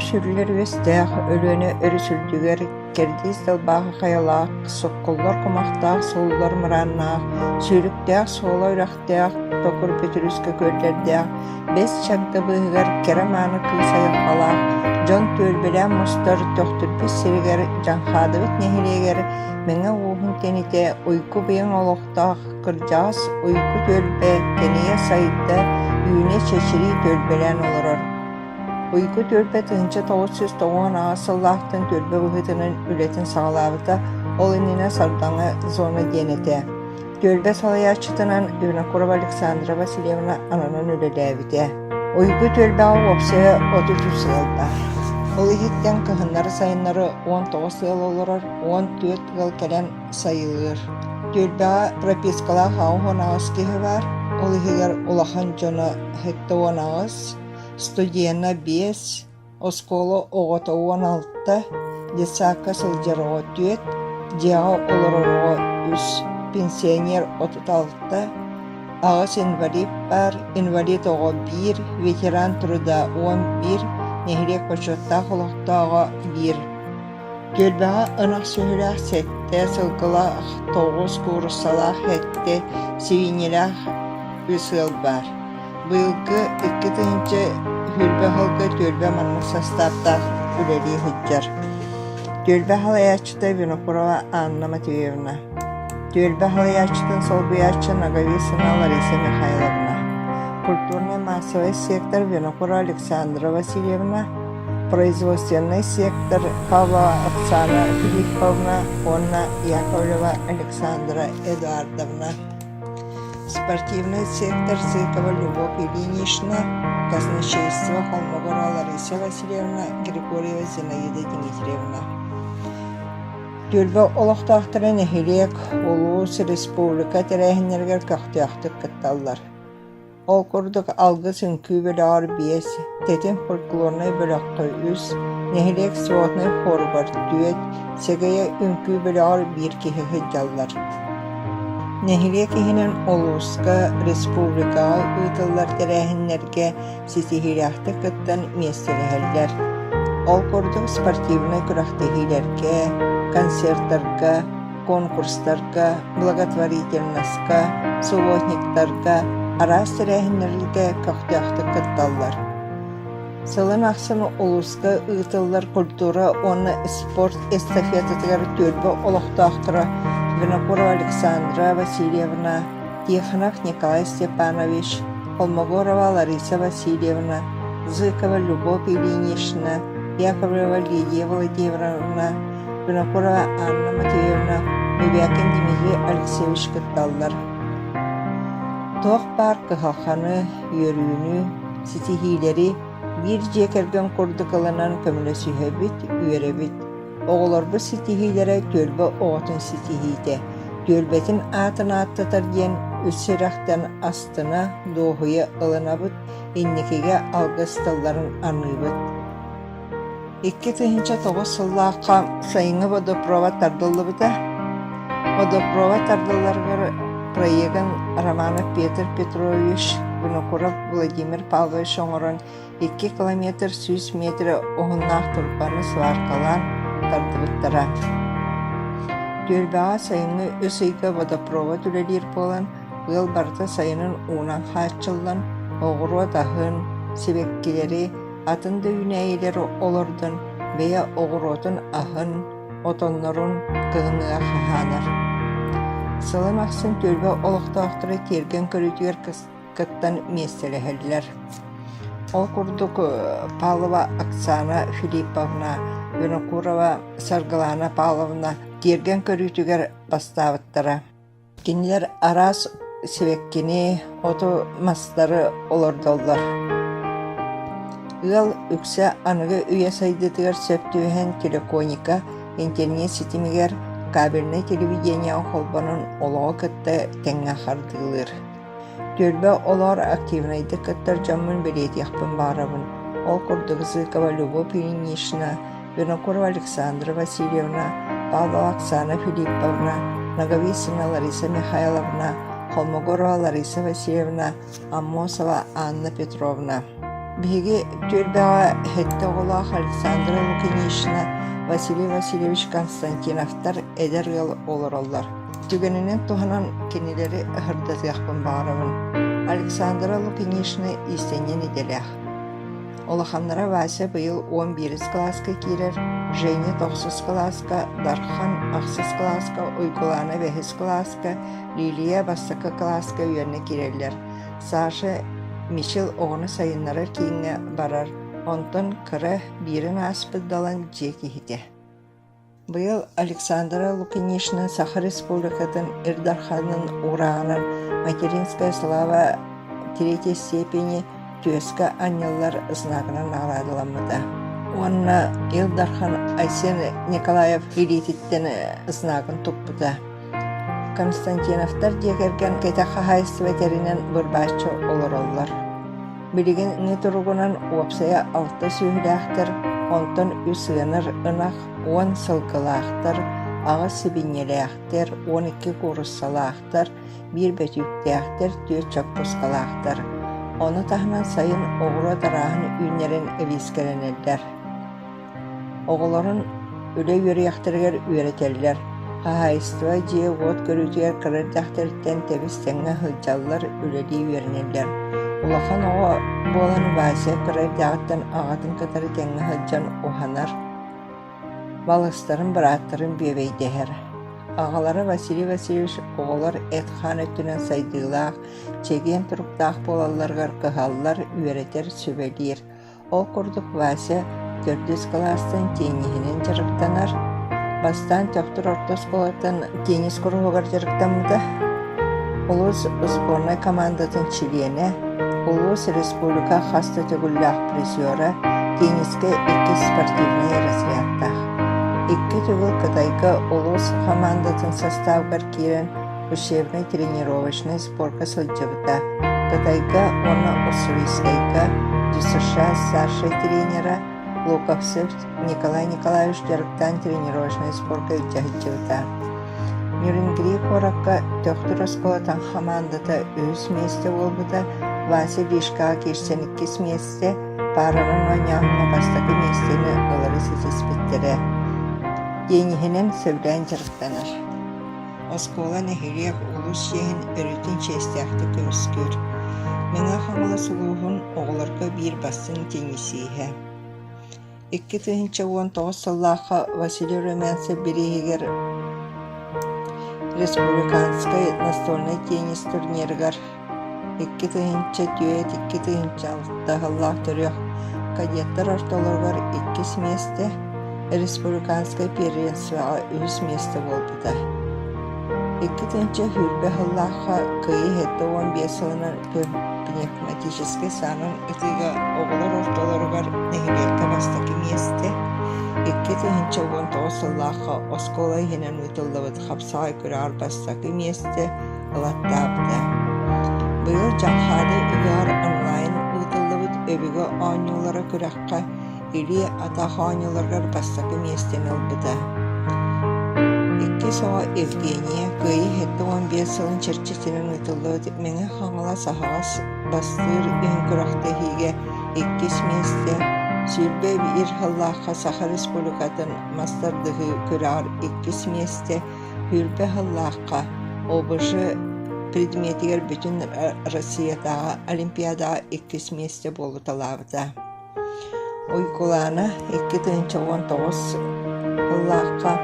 Өрүс үллэр үөстээх Өлүөнэ өрүс үрдүгэр кэрдиис далбааһы хайалаах, суккуллар кумахтаах сууллар мырааннаах, сүүрүктээх суола үрэхтээх, токур Бөтүрүскэ күөллэрдээх, бэс чагда быыһыгар кэрэ-мааны кыыс айылҕалаах, дьон түөлбэлээн мустар Төхтүрбүт сиригэр Дьаҥхаадыбыт нэһилиэгэр Мэҥэ ууһун тэнитэ уйгу-быйаҥ олохтоох кырдьаҕас уйгу түөлбэ тэнийэ сайда, үүнэ-чэчирии түөлбэлээн олорор. Уйгу түөлбэ 1998 сыллаахтан түөлбэ быһыытынан үлэтин саҕалаабыта, ол иннинэ Сардаҥа зона диэн этэ. Түөлбэ салайааччытынан Винокурова Александра Васильевна ананан үлэлээбитэ. Уйгу түөлбэҕэ уопсайа 33 ыал баар. Ол иһиттэн кыһыннары-сайыннары 19 ыал олорор, 14 ыал кэлэн сайылыыр. Түөлбэҕэ пропискалаах 88 киһи баар, ол иһигэр улахан дьоно 78, студена биэс, оскуола оҕото 16, детсадка сылдьар оҕо түөрт, дьиэҕэ олорор оҕо үс, пенсионер 36, аҕыс инвалид баар, инвалид оҕо биир, ветеран труда 11, нэһилиэк бочуоттаах олохтооҕо биир. Түөлбэҕэ ынах сүөһүлээх сэттэ, сылгылаах тоҕус, кууруссалаах сэттэ, сибиинньэлээх үс ыал баар. Быйылгы 2020 сылга түөлбэ маннык састааптаах үлэлии сылдьар. Түөлбэ салайааччыта Винокурова Анна Матвеевна. Түөлбэ салайааччытын солбуйааччы Ноговицына Лариса Михайловна. Культурнай-массовай сектор Винокурова Александра Васильевна. Производственнай сектор Павлова Оксана Филипповна уонна Яковлева Александра Эдуардовна. Спортивный сектор Зыкова Любовь Ильинична, казначейство Холмогорова Лариса Васильевна, Григорьева Зинаида Дмитриевна. Түөлбэ олохтоохторо нэһилиэк, улуус, республика тэрээһиннэригэр көхтөөхтүк кытталлар. Ол курдук Алгыс үҥкүү бөлөҕөр биэс, Тэтим фольклорнай бөлөххө үс, нэһилиэк своднай хоругар түөрт, Сэгэйэ үҥкүү бөлөҕөр биир киһи сылдьаллар. Нэһилиэк иһинэн улууска, республикаҕа ыытыллар тэрээһиннэргэ ситиһиилээхтик кыттан миэстэлэһэллэр. Ол курдук спортивнай күрэхтэһиилэргэ, концертарга, конкурстарга, благотворительноска, субботниктарга, араас тэрээһиннэргэ көхтөөхтүк кытталлар. Сылын ахсын улууска ыытыллар культура уонна спорт эстафетатыгар түөлбэ олохтоохторо Винокурова Александра Васильевна, Тихонов Николай Степанович, Холмогорова Лариса Васильевна, Зыкова Любовь Ильинична, Яковлева Лидия Владимировна, Винокурова Анна Матвеевна, Бубякин Дмитрий Алексеевич кытталлар. Туох баар кыһалҕаны, үөрүүнү, ситиһиилэри биир дьиэ кэргэн курдук ылынан көмөлөсүһэбит, үөрэбит. Оҕолорбут ситиһиилэрэ түөлбэ оҕотун ситиһиитэ, түөлбэтин аатын ааттатар диэн үс сүрэхтэн астына, дуоһуйа ылынабыт, инникигэ алгыс тылларын аныыбыт. 2009 сыллаахха сайыҥҥы водопровод тардыллыбыта. Водопровод тардылларыгар проегын Романов Петр Петрович, Винокуров Владимир Павлович оҥорон 2 километр 100 метрэ уһуннаах турбаны сваркалаан тардыбыттара. Түөлбэҕэ сайыҥҥы үс ыйга водопровод үлэлиир буолан, ыал барыта сайынын уунан хааччыллан, оҕуруот аһын, сибэккилэри, атын да үүнээйилэри олордон бэйэ оҕуруотун аһын, отоннорун кыһыныга хаһаанар. Сылын ахсын түөлбэ олохтоохторо тиэргэн көрүүтүгэр кыттан миэстэлэһэллэр. Ол курдук Павлова Оксана Филипповна, Винокурова Саргылана Павловна тиэргэн көрүүтүгэр бастаабыттара. Кинилэр араас сибэккини, оту-мастары олордоллор. Ыал үксэ аныгы үйэ сайдыытыгар сөп түбэһэн телеконика, интернет ситимигэр, кабельнай телевидениеҕа холбонон олоҕу кытта тэҥҥэ хардыылыыр. Түөлбэ олоор активнайдык кыттар дьоммун бэлиэтиэхпин баҕарабын. Ол курдук Зыкова Любовь Ильинична, Винокурова Александра Васильевна, Павлова Оксана Филипповна, Ноговицына Лариса Михайловна, Холмогорова Лариса Васильевна, Аммосова Анна Петровна. Биһиги түөлбэҕэ сэттэ оҕолоох Александра Лукинична, Василий Васильевич Константиновтар эдэр ыал олороллор. Түгэнинэн туһанан кинилэри ыһырдатыахпын баҕарабын. Александра Лукинична иистэнньэн идэлээх. Улаханнара Вася быйыл 11 кылааска киирэр, Женя тохсус кылааска, Дархан ахсыс кылааска, Уйгулаана бэһис кылааска, Лилия бастакы кылааска үөрэнэ киирэллэр. Саша Мичил оҕону сайыннарар кииҥҥэ барар, онтон кыра биирин ааспыт Далан дьиэ киһитэ. Быйыл Александра Лукинична Саха Республикатын Ил Дарханын уурааҕынан «Материнская слава третьей степени» түөскэ анньыллар знагынан наҕараадаламмыта уонна Ил Дархан Айсен Николаев илиититтэн знагын туппута. Константиновтар дьиэ кэргэн кэтэх хаһаайыстыба тэринэн бырбааччы олороллор. Билигиҥҥи туругунан уопсайа алта сүөһүлээхтэр, онтон үс ыанар ынах, 10 сылгылаахтар, аҕыс сибиинньэлээхтэр, 12 кууруссалаахтар, биир бөтүүктээхтэр, түөрт чоппускалаахтар. Ону таһынан сайын оҕуруот арааһын үүннэрэн эбиискэлэнэллэр. Оҕолорун үлэ үөрүйэхтэригэр үөрэтэллэр, хаһаайыстыба, дьиэ-уот көрүүтүгэр кыра эрдэхтэриттэн тэбис-тэҥҥэ сылдьаллар, үлэлии үөрэнэллэр. Улахан оҕо буолан Вася кыра эрдэҕиттэн аҕатын кытары тэҥҥэ сылдьан уһанар, балыстарын, бырааттарын бүөбэйдэһэр. Аҕалара Василий Васильевич оҕолор эт-хаан өттүнэн сайдыылаах, чэгиэн туруктаах буолалларыгар кыһаллар, үөрэтэр, сүбэлиир. Ол курдук Вася төрдүс кылаастан тенниһинэн дьарыктанар. Бастаан Төхтүр орто оскуолаттан теннис куруһугар дьарыктаммыта. Улуус сборнай командатын чилиэнэ, улуус республика хас да төгүллээх призера, теннискэ иккис спортивнай разрядтаах. Икки төгүл Кытайга улуус хамаандатын састаабыгар киирэн учебнай-тренировочнай спорка сылдьыбыта. Кытайга уонна Уссурийскайга ДЮСШ старшай тренера Луковцев Николай Николаевич дьарыктаан тренировочнай спорка илдьэ сылдьыбыта. Нерюнгри куоракка Төхтүр оскуолатын хамаандата үһүс миэстэ буолбута, Вася Вишкаҕа киирсэн иккис миэстэ, пааранан оонньооһуҥҥа бастакы миэстэни ылары ситиспиттэрэ. Тенниһинэн сөбүлээн дьарыктанар. Оскуола, нэһилиэк, улуус чиэһин өрүүтүн чиэстээхтик көмүскүүр. Мэҥэ Хаҥалас улууһун оҕолорго биир бастыҥ теннисииһэ. 2019 сыллаахха Василий Румянцев бирииһигэр республиканскай настольнай теннис турнирыгар 2004 2006 сыллаах төрүөх кадеттар ортолоругар иккис миэстэ, республиканскай первенствоҕа үһүс миэстэ буолбута. 2020 сыллаахха Кыайыы 75 сылынан пневматическай саанан ытыыга оҕолор ортолоругар нэһилиэккэ бастакы миэстэ, 2019 сыллаахха оскуола иһинэн ыытыллыбыт хапсаҕай күрэҕэр бастакы миэстэ, ылаттаабыта. Быйыл Дьалхааны ыһыаҕар онлайн ыытыллыбыт Өбүгэ оонньуулара күрэххэ илии-атах оонньууларыгар бастакы миэстэни ылбыта. Иккис оҕо Евгения Кыайыы 75 сылын чэрчитинэн ыытыллыбыт Мэҥэ Хаҥалас аһаҕас бастыыр иһин күрэхтэһиигэ иккис миэстэ, 21 сыллаахха Саха Республикатын мас тардыһыы күрэҕэр иккис миэстэ, 20 сыллаахха ОБЖ предметигэр бүтүн Россиятааҕы олимпиадаҕа иккис миэстэ буолуталаабыта. Уйгулаана 2019 сыллаахха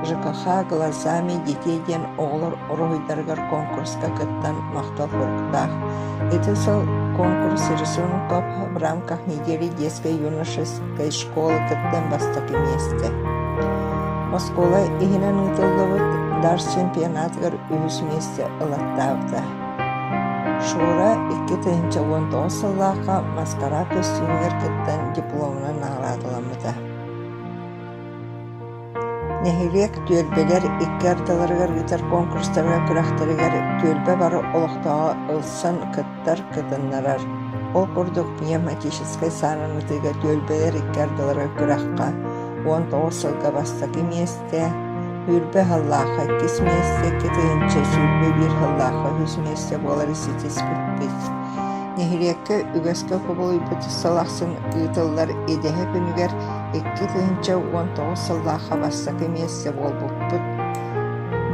ЖКХ «Глазами детей» диэн оҕолор уруһуйдарыгар конкурска кыттан махтал суруктаах. Ити сыл конкурс рисунков в рамках недели детской юношеской школы кыттан бастакы миэстэ. Оскуола иһинэн ыытыллыбыт Дарс чемпионатыгар үһүс миэстэ ылаттаабыта. Шура 2019 сыллаахха маскарад көстүүмүгэр кыттан дипломунан наҕараадаламмыта. Нэһилиэк түөлбэлэр икки ардыларыгар ыытар конкурстарга күрэхтэригэр түөлбэ бары олохтооҕо ылсан кыттар, кытыннарар. Ол курдук пневматическай саанан ытыыга түөлбэлэр икки ардыларыгар күрэххэ 19 сылга бастакы миэстэ, 20 сыллаахха иккис миэстэ, 2021 сыллаахха үһүс миэстэ буолары ситиспиппит. Нэһилиэккэ үгэскэ кубулуйбут сыл ахсын ыытыллар идэһэ күнүгэр 2019 сыллаахха бастакы миэстэ буолбуппут.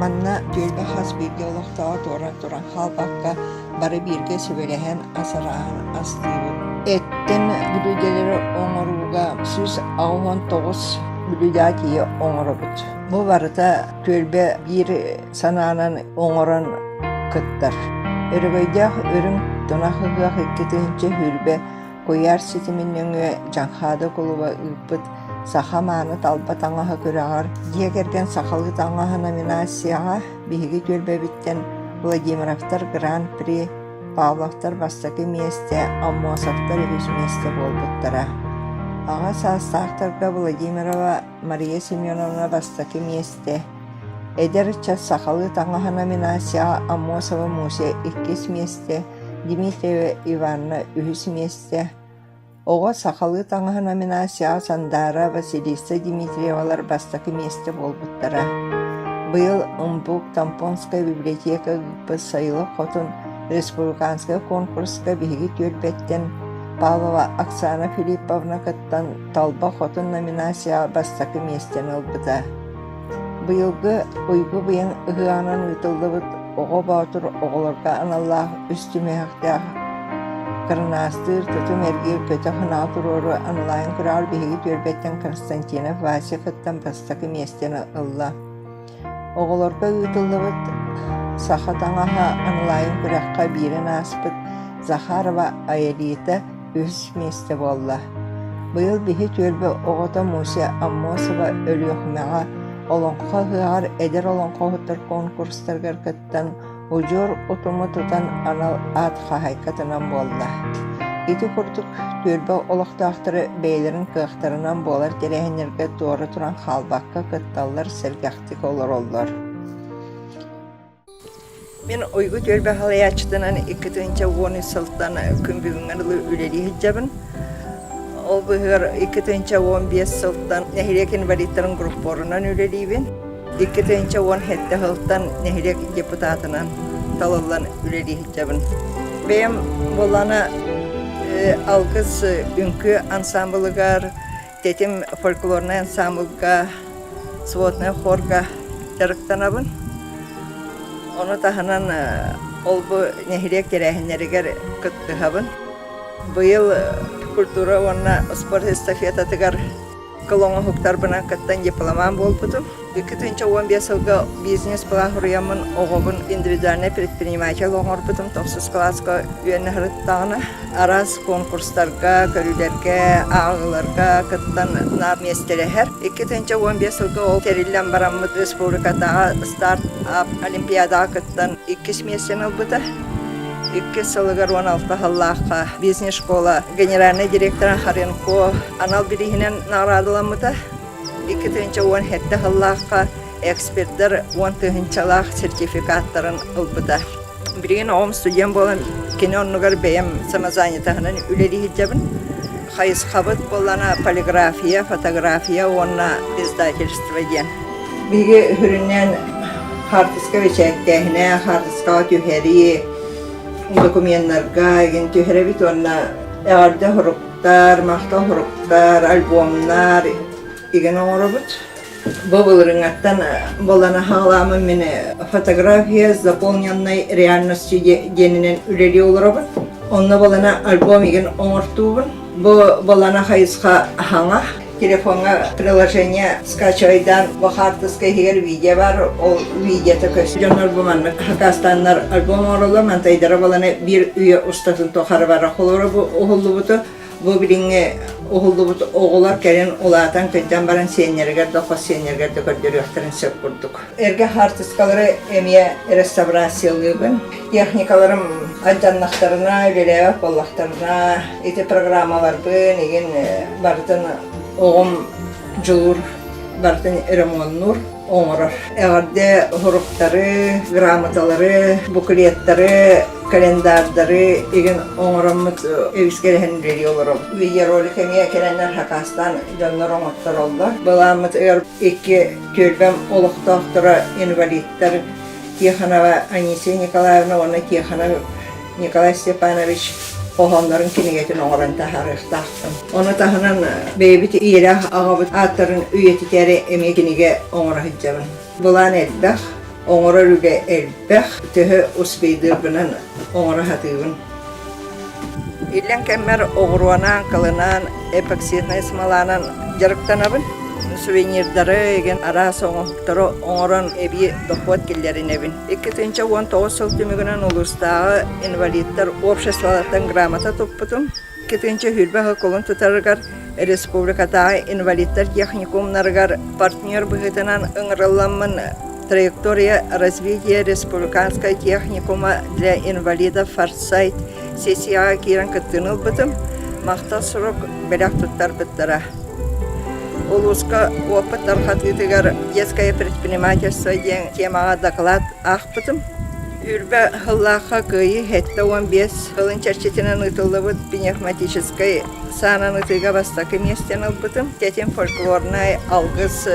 Манна түөлбэ хас биирдии олохтооҕо туора туран хаалбакка, бары бииргэ сүбэлэһэн ас арааһын астыыбыт. Эттэн бүлүүдэлэри оҥорууга 189 бүлүүдэҕэ тиийэ оҥоробут. Бу барыта түөлбэ биир санаанан оҥорон кыттар. Өрөгөйдөөх үрүҥ тунах ыһыах 2020 куйаар ситимин нөҥүө Дьаҥхаада кулуба ыыппыт «Саха мааны талба таҥаһа» күрэҕэр дьиэ кэргэн сахалыы таҥаһа номинацияҕа биһиги түөлбэбиттэн Владимировтар Гран-при, Павловтар бастакы миэстэ, Аммосовтар үһүс миэстэ буолбуттара. Аҕа саастаахтарга Владимирова Мария Семеновна бастакы миэстэ, Эдэр ыччат сахалыы таҥаһа номинацияҕа Аммосова Муся иккис миэстэ, Дмитриева Иванна үһүс миэстэ, Оҕо сахалыы таҥаһа номинацияҕа Сандаара, Василиса Дмитриевалар бастакы миэстэ буолбуттара. Быйыл МБУК Томпонская библиотека ыыппыт Сайылык Хотун республиканскай конкурска биһиги түөлбэттэн Павлова Оксана Филипповна кыттан Талба Хотун номинацияҕа бастакы миэстэни ылбыта. Быйылгы Уйгу быйаҥ ыһыаҕынан ыытыллыбыт Оҕо Боотур оҕолорго аналлаах үс түмүһэхтээх Кырынаастыыр тутум эргиир көтөх ынаа туруору онлайн күрэҕэр биһиги түөлбэттэн Константинов Вася кыттан бастакы миэстэни ылла. Оҕолорго ыытыллыбыт «Саха таҥаһа» онлайн күрэххэ биирин ааспыт Захарова Аэлита үһүс миэстэ буолла. Быйыл биһи түөлбэ оҕото Муся Аммосова Өлүөхүмэҕэ Олоҥхо ыһыаҕар эдэр олоҥхоһуттар конкурстарыгар кыттан удьуор утуму тутан анал аат хаһаайкатынан буолла. Ити курдук түөлбэ олохтоохторо бэйэлэрин кыахтарынан буолар тэрээһиннэргэ туора туран хаалбакка кытталлар, сэргэхтик олороллор. Мин Уйгу түөлбэ салайааччытынан 2013 сылтан күн бүгүҥҥэ дылы үлэлии сылдьабын. Ол быыһыгар 2015 сылтан нэһилиэк инвалидтарын группорунан үлэлиибин. 2017 сылтан нэһилиэк депутатынан талыллан үлэлии сылдьабын. Бэйэм буоллаҕына Алгыс үҥкүү ансаамбылыгар, Тэтим фольклорнай ансаамбылга, своднай хорга дьарыктанабын. Ону таһынан ол-бу нэһилиэк тэрээһиннэригэр кыттыһабын. Быйыл культура уонна спорт эстафетатыгар кыл оҥоһуктарбынан кыттан дипломант буолбутум. 2015 сылга бизнес-план суруйаммын оҕобун индивидуальнай предприниматель оҥорбутум тохсус кылааска үөрэнэ сырыттаҕына араас конкурстарга, көрүүлэргэ, ааҕыыларга кыттан наар миэстэлэһэр. 2015 сылга ол тэриллэн бараммыт республикатааҕы старт-ап олимпиадаҕа кыттан иккис миэстэни ылбыта. Иккис сылыгар 16 сыллаахха бизнес-школа генеральнай директора Харенко анал бирииһинэн наҕараадаламмыта. 2017 сыллаахха экспердэр уон тыһыынчалаах сертификаттарын ылбыта. Билигин оҕом студент буолан, кини оннугар бэйэм самозанятаһынан үлэлии сылдьабын. Хайысхабыт буоллаҕына полиграфия, фотография уонна издательство диэн. Биһиги сүрүннээн хаартыска бэчээттээһинэ, хаартыскаҕа түһэрии, докуменнарга игин түһэрэбит уонна эҕэрдэ суруктар, махтал суруктар, альбомнар игин оҥоробут. Бу былырыҥҥаттан буолан аһаҕалааммын мин фотография заполненной реальностью диэнинэн үлэлии олоробун. Онно буолана альбом игин оҥортуубун. Бу буолана хайысха хаҥа. Телефоҥҥа приложение скачайдаан бу хаартыска иһигэр видео бар, ол видеота көс. Дьоннор бу маннык хакастаннар альбом оҥороллор, мантайдара буолана биир үйэ устатын тухары бара холоро бу уһуллубуту. Бу билиҥҥи уһуллубут оҕолор кэлин улаатан кырдьан баран сиэннэригэр да хос сиэннэригэр да көрдөрүөхтэрин сөп курдук. Эргэ хаартыскалары эмиэ реставрациялыыбын. Техникаларым алдьаннахтарына, үлэлээбэт буоллахтарына, ити программаларбын игин барытын оҕом Дьулуур барытын ремоннуур. оҥорор. Эҕэрдэ суруктары, грамоталары, буклеттары, календардары игин оҥороммут эбискэлэһэн үлэлии олоробут. Видеоролик эмиэ кэлэннэр хакаастаан дьоннор оҥоттороллор. Былааммытыгар икки түөлбэм олохтоохторо инвалидтар Тихонова Анисия Николаевна уонна Тихонов Николай Степанович. хоһооннорун кинигэтин оҥорон таһаарыахтаахпын. Ону таһынан бэйэбит ийэлээх аҕабыт ааттарын үйэтитээри эмиэ кинигэ оҥоро сылдьабын. Былаан элбэх, оҥорор үлэ элбэх, төһө успейдыырбынан оҥоро сатыыбын. Иллэҥ кэммэр оҕуруонаан, кылынаан, эпоксиднай смоланан дьарыктанабын. Сувенирдары, игин араас оҥоһуктары оҥорон эбии дохуот киллэринэбин. 2019 сыл түмүгүнэн улуустааҕы инвалидтар обществолартан грамота туппутум. 2020 сыл кулун тутарыгар республикатааҕы инвалидтар техникумнарыгар партнер быһыытынан ыҥырылламмын «Траектория развития республиканского техникума для инвалидов Форсайт» сессияҕа киирэн кыттыыны ылбытым, махтал сурук бэлэх туттарбыттара. Улууска опыт тарҕатыытыгар «Детское предпринимательство» диэн темаҕа доклад аахпытым. Үрбэ сыллаахха Кыайыы 75 сылын чэрчитинэн ыытыллыбыт пневматическай саанан ытыыга бастакы миэстэни ылбытым. Тэтим фольклорнай алгыс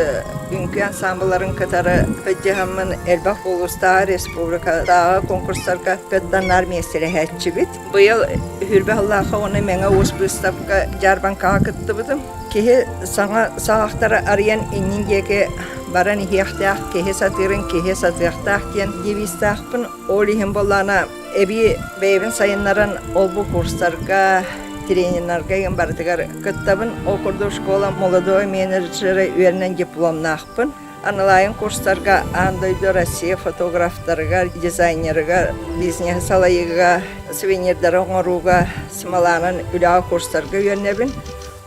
үҥкүү ансаамбылларын кытары сылдьыһаммын элбэх улуустааҕы, республикатааҕы конкурстарга кыттаннар миэстэлэһээччибит. Быйыл Үрбэ сыллаахха уонна Мэҥэ Уус быыстапка дьаарбаҥкаҕа кыттыбытым. Киһи саҥа саҕахтары арыйан иннин диэки баран иһиэхтээх, киһи сатыырын киһи сатыахтаах диэн девизтаахпын. Ол иһин буоллаҕына эбии бэйэбин сайыннаран ол-бу курстарга, трениннарга игин барытыгар кыттабын. Ол курдук школа молодой менеджера үөрэнэн дипломнаахпын. Аналайын курстарга аан дойду Россия фотографтарыгар, дизайнерыгар, бизнеһи салайыыга, сувенирдары оҥорууга, смоланан үлэҕэ курстарга үөрэнэбин.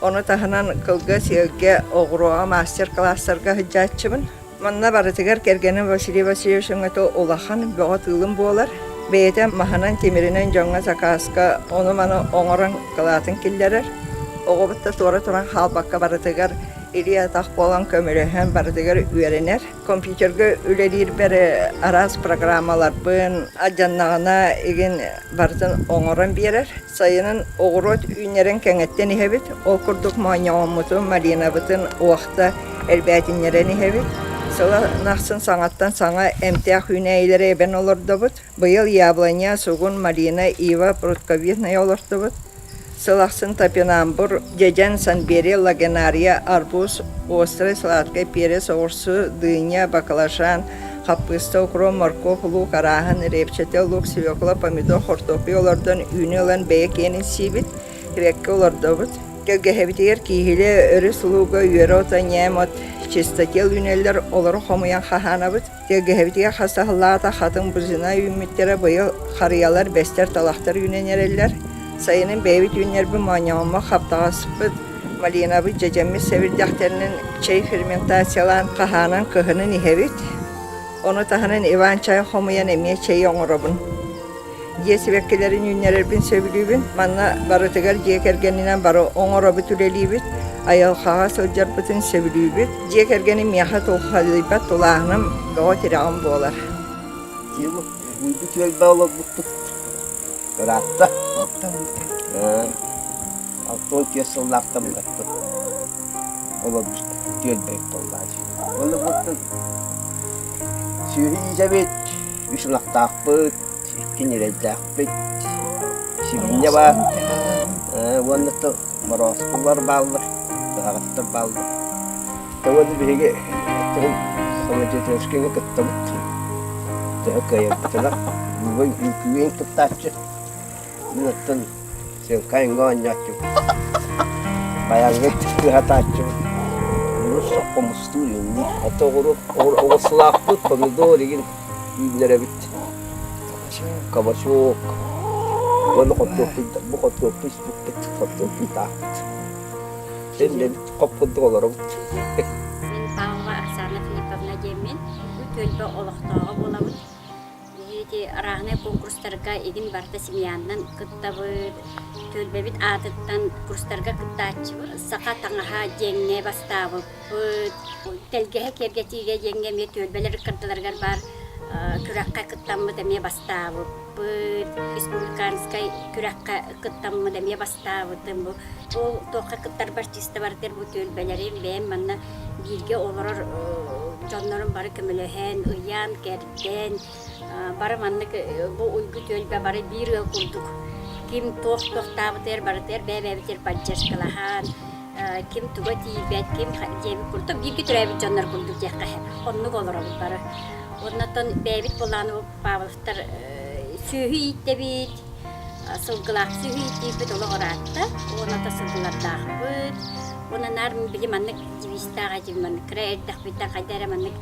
Ону таһынан кылгас сиэлгэ, оҕуруоҕа мастер-класстарга сылдьааччыбын. Манна барытыгар кэргэним Василий Васильевич өҥөтө улахан, бөҕө тыылым буолар. Бэйэтэ маһынан, тимиринэн дьоҥҥо сакааска ону-маны оҥорон кылаатын киллэрэр. Оҕобут да туора туран хаалбакка барытыгар илии-атах буолан көмөлөһөн барытыгар үөрэнэр. Компьютерга үлэлиирбэр араас программаларбын алдьаннаҕына игин барытын оҥорон биэрэр. Сайынын оҕуруот үүннэрэн кэҥэттэн иһэбит. Ол курдук моонньоҕоммутун, малинабытын уохта элбээтиннэрэн иһэбит. Сылын ахсын саҥаттан саҥа эмтээх үүнээйилэри эбэн олордобут. Быйыл яблоня, сугун, малина, ива, прудковидная олортубут. Сыл ахсын топинамбур, дьэдьэн, санбери, лагенария, арбуз, острый, сладкай перец, оҕурсу, дыня, баклажан, хаппыыста, укроп, моркуоп, луук арааһын, репчатый лук, свекла, помидор, хортуоппуй олордон үүнү ылан бэйэ киэнин сиибит, сибэкки олордобут. Кэлгэһэбитигэр кииһилэ, өрүс лууга, үөрэ ото, ньээм от, чистотел үүнэллэр, олору хомуйан хаһаанабыт. Тэлгэһэбитигэр хас да сыллааҕыта хатыҥ бузина үүммүттэрэ, быйыл харыйалар, бэстэр, талахтар үүнэн эрэллэр. Сайынын бэйэбит үүннэрбит моонньоҕоммут, хаптаҕаспыт, малинабыт, дьэдьэммит сэбирдэхтэринэн чэй ферментациялаан хаһаанан кыһынын иһэбит. Ону таһынан иван-чай хомуйан эмиэ чэй оҥоробун. Дьиэ сибэккилэрин үүннэрэрбин сөбүлүүбүн. Манна барытыгар дьиэ кэргэнинэн бары оҥоробут, үлэлиибит. Айылҕаҕа сылдьарбытын сөбүлүүбүт. Дьиэ кэргэним миэхэ тулхадыйбат тулааһыным, бөҕө тирэҕим буолар. Уйгу түөлбэ олорбуппут ыраатта. 64 сыллаахтан быратты. Олорбут түөлбэбит буоллаачы. Онно буттун сүөһү иитэбит, үс ынахтаахпыт, икки ньирэйдээхпит, сибиинньэ баар уонна морооскулар бааллар, тыһаҕастар бааллар. Уонна биһиги самодеятельскайга кыттабыт. Төһө кыайарбытынан үҥкүүгэ кыттааччы. Мин оттон Силкайҥа оонньооччубут. Баяҥҥа кыһатааччыбыт. Хомустуур инник. Ото оҕурсулаахпыт, помидор игин үүннэрэбит. Кабачок. Уонна хортуоппуй, бу хортуоппуй испиппит, хортуоппуйдаахпыт. Син хоп курдук олоробут. Мин Павлова Оксана Филипповна диэммин, бу түөлбэ олохтооҕо буолабын. Биһиги ити арааһынай конкурстарга игин барыта семьянан кыттабыт. Түөлбэбит аатыттан курстарга кыттааччыбыт. Саха таҥаһа диэҥҥэ бастаабыппыт. Тэлгэһэ киэргэтиигэ диэҥҥэ эмиэ түөлбэлэр ыккардыларыгар баар күрэххэ кыттаммыт эмиэ бастаабыппыт. Республиканскай күрэххэ кыттаммыт эмиэ бастаабытым. Бу ол туохха кыттарбар чисто барытыгар бу түөлбэлэрим бэйэм манна бииргэ олорор дьоннорум бары көмөлөһөн, ыйан-кэрдэн бары маннык бу уйгу түөлбэ бары биир ыал курдук. Ким туох туохтаабытыгар барытыгар бэйэ-бэйэбитигэр поддержкалаһан, ким туга тиийбэт, ким диэбит курдук бииргэ төрөөбүт дьоннор курдук диэххэ сөп. Оннук олоробут бары. Оннотон бэйэбит былааны Павловтар сүөһү ииттэбит, сылгылаах сүөһү ииттиирбит олох ыраатта. Уонна сылгылардаахпыт. Уонна наар били маннык девизтаах этим маннык кыра эрдэхпиттэн хайда эрэ маннык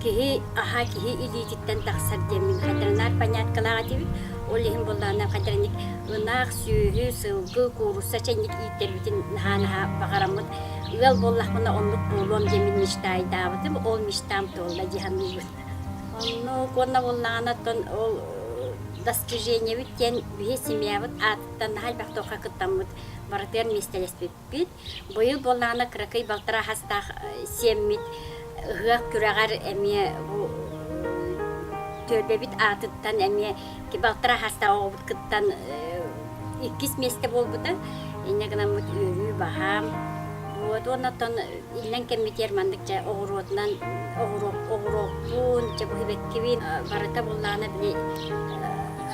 киһи аһа киһи илиититтэн тахсар диэммин хайдара наар поняткалаах этибит. Ол иһин буоллаҕына хайдарыник ынах, сүөһү, сылгы, куурусса чэнник ииттэрбитин наһаа-наһаа баҕараммыт ыал буоллахпына оннук буолуом диэммин мечтайдаабытым. Ол мечтам туолла дии саныыбын. Оннук уонна буоллаҕына оттон ол достижениебит диэн биһи семьябыт аатыттан наһаа элбэх туохха кыттаммыт барытыгар миэстэлэспиппит. Быйыл буоллаҕына кыракый балтараа хастаах сиэммит ыһыах күрэҕэр эмиэ бу түөлбэбит аатыттан эмиэ балтараа хастаах оҕобут кыттан иккис миэстэ буолбута. Инньэ гынаммыт үөрүү баһаам. Вот уонна оттон иллэҥ кэммитигэр маннык дьэ оҕуруотунан оҕуруоппун, дьэ бу сибэккибин барыта буллаҕына били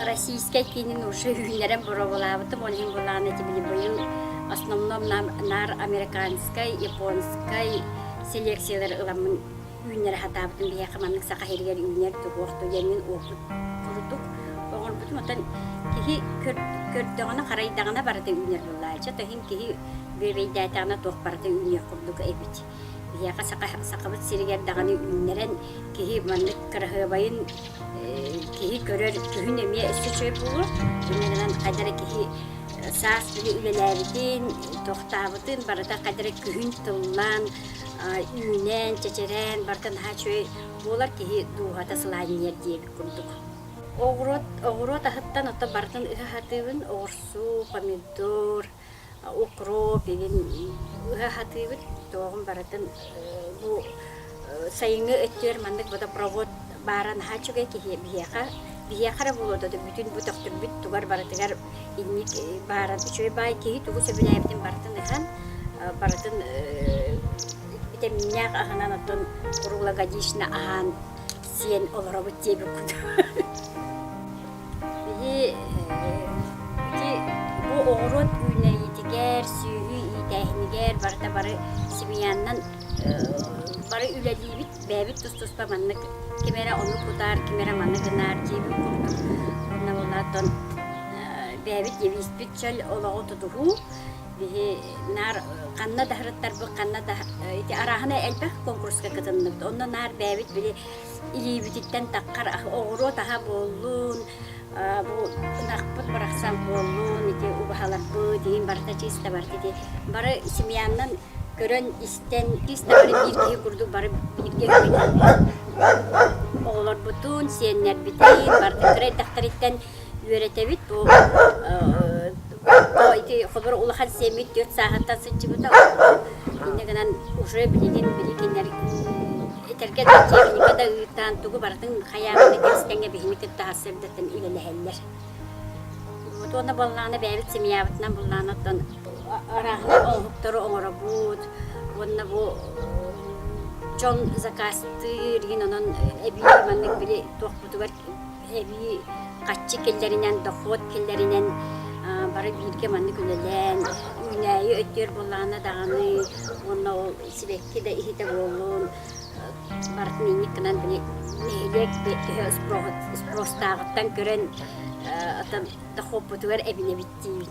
российскай киинин уже үүннэрэн боруобалаабытым. Ол иһин буллаҕына ити били быйыл основном наар американскай, японскай селекциялары ыламмын үүннэрэ сатаабытым. Биһиэхэ маннык саха сиригэр үүнэр туһуох диэммин опыт курдук оҥорбутум. Оттон киһи көрдөҕүнэ, харайдаҕына барыта үүнэр буоллааччы. То иһин киһи бүөбэйдээтэҕинэ туох барыта үүнүөх курдук эбит. Биһиэхэ саха, сахабыт сиригэр даҕаны үүннэрэн киһи маннык кыраһыабайын киһи көрөр күһүн эмиэ өссө үчүгэй буолуо. Инньэ гынан хайда эрэ киһи саас били үлэлээбитин, туохтаабытын барыта хайда эрэ күһүн тыллаан, үүнэн, чэчирээн барыта наһаа үчүгэй буолар киһи дууһата сылаанньыйар диэбит курдук. Оҕуруот, оҕуруот аһыттан оттон барытын ыһа сатыыбын. Оҕурсуу, помидор, укроп игин ыһа сатыыбыт. Туоҕун барытын бу сайыҥҥы өттүгэр маннык водопровод баара наһаа үчүгэй киһи биһиэхэ биһиэхэ эрэ буолуо дуо бүтүн бу төхтүрбүт тугар барытыгар инник баара үчүгэй баай киһи тугу сөбүлээбитин барытын ыһан барытын битэмииннээх аһынан оттон круглогодично аһаан сиэн олоробут диэбит Биһи ити бу оҕуруот үүнэйиитигэр, сүөһү иитээһинигэр барыта бары семьяннан бары үлэлиибит, бэйэбит тус-туспа маннык ким эрэ ону кутаар, ким эрэ маны гынаар диэбит курдук. Уонна буолаатон бэйэбит девизпит чөл олоҕу тутуһуу. Биһи наар ханна да сырыттарбыт, ханна да ити арааһына элбэх конкурска кытынныбыт. Онно наар бэйэбит били илиибититтэн таххар оҕуруот аһа буоллун, бу ынахпыт барахсан буоллун, ити убаһаларбыт, иһин барыта чисто барыта ити бары семьяннан көрөн истэн чисто бары биир киһи курдук бары бииргэ оҕолорбутун, сиэннэрбитин барытын кыра эрдэхтэриттэн үөрэтэбит. Бу ити холобур улахан сиэммит 4 сааһыттан сылдьыбыта. Инньэ гынан уже билигин били кинилэр этэргэ да техника да ыытан тугу барытын хайаабыны тэҥҥэ биһини кытта сарсыардаттан үлэлэһэллэр. Вот уонна буоллаҕына бэйэбит семьябытынан буоллаҕына оттон арааһынай оҥоһуктары оҥоробут уонна бу дьон заказтыыр игин онон эбии маннык били туохпутугар эбии хаччы киллэринэн, дохуот киллэринэн бары бииргэ маннык үлэлээн, үүнээйи өттүгэр буоллаҕына даҕаны уонна ол сибэкки да иһитэ буоллун, барытын инник гынан били нэһилиэк төһө спростааҕыттан көрөн дохуоппутугар эбинэбит диибин.